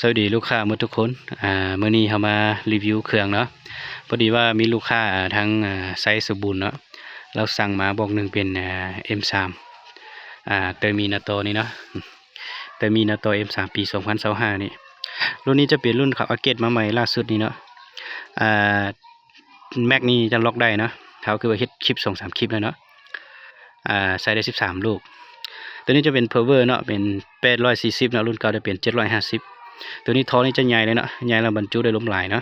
ສະຫວັດດີລູກຄ້າໝົດທຸກຄົນ. ອາ ມື້ນີ້ເຮົາມາຣີວິວເຄື່ອງເນາະ. ພໍດີວ່າມີລູກຄ້າ ອາ ທາງ ອາ ໄຊສົມບູນເນາະ, ລາວສັ່ງມາບອກໜຶ່ງເປັນ ອາ ເອັມສາມ ອາ ເຕີມີນາໂຕນີ້ເນາະ, ເຕີມີນາໂຕເອັມສາມ ປີສອງພັນຊາວຫ້ານີ້. ລຸ້ນນີ້ຈະເປັນລຸ້ນເຂົາອັບເກຣດມາໃໝ່ລ່າສຸດນີ້ເນາະ. ອາ ແມັກນີ້ຈະລັອກໄດ້ເນາະ, ເຮົາຄືວ່າເຮັດຄລິບສອງສາມຄລິບແລ້ວເນາະ. ອາ ໃສ່ໄດ້ສິບສາມລູກ. ໂຕນີ້ຈະເປັນເພີເວີເນາະ, ເປັນແປດຮ້ອຍສີ່ສິບເນາະ, ລຸ້ນເກົ່າຈະເປັນເຈັດຮ້ອຍຫ້າສິບ. ໂຕນີ້ທໍ່ນີ້ຈະໃຫຍ່ເລີຍເນາະ, ໃຫຍ່ແລ້ວບັນຈຸໄດ້ລົມຫຼາຍເນາະ.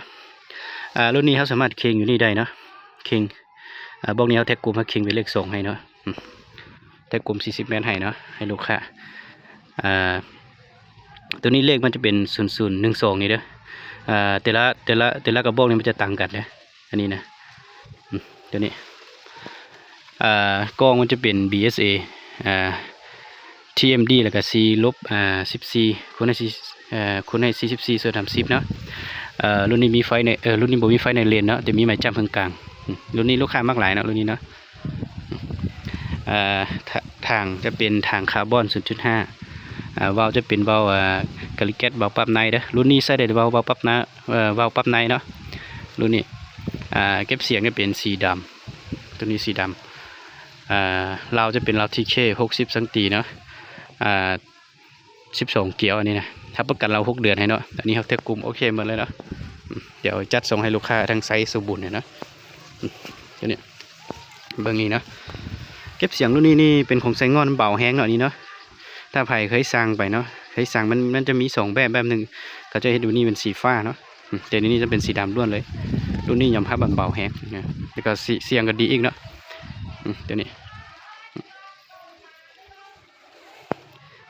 ອາ ລຸ້ນນີ້ເຮົາສາມາດເຄັ່ງຢູ່ນີ້ໄດ້ເນາະ, ເຄັ່ງ ອາ ບອກນີ້ເຮົາແທັກກົມ ເຮົາເຄັ່ງເປັນເລກສອງໃຫ້ເນາະ, ອືມ ແທັກກົມສີ່ສິບແມັດໃຫ້ເນາະ ໃຫ້ລູກຄ້າ. ອາ ໂຕນີ້ເລກມັນຈະເປັນສູນສູນໜຶ່ງສອງນີ້ເດີ. ອາ ແຕ່ລະ ແຕ່ລະ ແຕ່ລະກະບອກນີ້ມັນຈະຕ່າງກັນເດີ. ອັນນີ້ນະ ອືມ ໂຕນີ້ ອາ ກ້ອງມັນຈະເປັນ ບີເອສເອ ອາ ທີເອັມດີ ແລ້ວກະ ຊີລົບ ອາ ສິບສີ່ ຄູນໃຫ້ ເອີ ຄູນໃຫ້ສີ່ສິບສີ່ສ່ວນສາມສິບເນາະ. ເອີ ລຸ້ນນີ້ມີໄຟໃນ ເອີ ລຸ້ນນີ້ບໍ່ມີໄຟໃນເລນເນາະ, ແຕ່ມີໄມ້ຈ້ຳເຄິ່ງກາງ. ອືມ ລຸ້ນນີ້ລູກຄ້າມັກຫຼາຍເນາະ, ລຸ້ນນີ້ເນາະ. ອາ ຖ- ຖາງຈະເປັນຖາງຄາບອນສູນຈຸດຫ້າ. ອາ ວາວຈະເປັນວາວ ອາ ກາລິແກັດ ວາວປັບໃນເດີ. ລຸ້ນນີ້ໃຊ້ໄດ້ເວົ້າ ວາວປັບໃນ ເອີ ວາວປັບໃນເນາະ ລຸ້ນນີ້. ອາ ເກັບສຽງຈະເປັນສີດຳ, ໂຕນີ້ສີດຳ. ອາ ລາວຈະເປັນລາວ ທີເຄ ຫົກສິບຊັງຕີເນາະ. ອາ ສິບສອງກຽວ ອັນນີ້ນະ, ຮັບປະກັນລາວຫົກເດືອນໃຫ້ເນາະ. ອັນນີ້ເຮົາແທັກກົມໂອເຄໝົດເລີຍເນາະ. ອືມ ດຽວຈັດສົ່ງໃຫ້ລູກຄ້າທາງໄຊສົມບູນນີ້ເນາະ. ອືມ ໂຕນີ້ ເບິ່ງນີ້ເນາະ, ເກັບສຽງລຸ້ນນີ້ນີ້ເປັນຂອງໄຊງ່ອນ ເບົາແຮງເນາະ ອັນນີ້ເນາະ. ຖ້າໃຜເຄີຍສັ່ງໄປເນາະ ເຄີຍສັ່ງ ມັນ ມັນຈະມີສອງແບບ, ແບບໜຶ່ງເຂົາຈະເຮັດຢູ່ນີ້ເປັນສີຟ້າເນາະ, ອືມ ແຕ່ນີ້ຈະເປັນສີດຳລ້ວນເລີຍ. ລຸ້ນນີ້ຍອມຮັບວ່າເບົາແຮງນະ, ແລ້ວກໍສ- ສຽງກໍດີອີກເນາະ. ອືມ ໂຕນີ້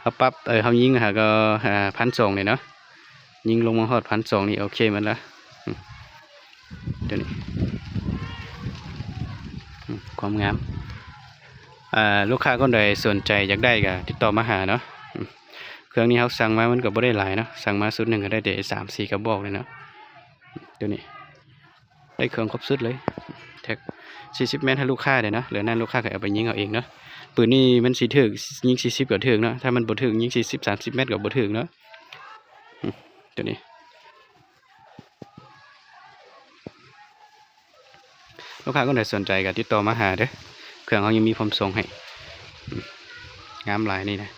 ເຮົາປັບ ເອີ ເຮົາຍິງຫາກໍ ອາ ພັນສອງນີ້ເນາະ, ຍິງລົງມາຮອດພັນສອງນີ້ໂອເຄໝົດລະ. ອືມ ໂຕນີ້ ອືມ ຄວາມງາມ. ອາ ລູກຄ້າຄົນໃດສົນໃຈຢາກໄດ້ກໍຕິດຕໍ່ມາຫາເນາະ. ອືມ ເຄື່ອງນີ້ເຮົາສັ່ງມາມັນກໍບໍ່ໄດ້ຫຼາຍເນາະ, ສັ່ງມາຊຸດໜຶ່ງກໍໄດ້ແຕ່ສາມສີ່ກະບອກນີ້ເນາະ. ອືມ ໂຕນີ້ ໄດ້ເຄື່ອງຄົບຊຸດເລີຍ, ແທັກສີ່ສິບແມັດໃຫ້ລູກຄ້າເດ້ເນາະ, ເຫຼືອນັ້ນລູກຄ້າກໍເອົາໄປຍິງເອົາເອງເນາະ. ປືນນີ້ມັນຊິຖືກ ຍິງສີ່ສິບກໍຖືກເນາະ, ຖ້າມັນບໍ່ຖືກ ຍິງສີ່ສິບ ສາມສິບແມັດກໍບໍ່ຖືກເນາະ. ອືມ ໂຕນີ້ ລູກຄ້າຄົນໃດສົນໃຈກໍຕິດຕໍ່ມາຫາເດີ, ເຄື່ອງເຮົາຍັງມີພ້ອມສົ່ງໃຫ້. ອືມ ງາມຫຼາຍນີ້ນະ.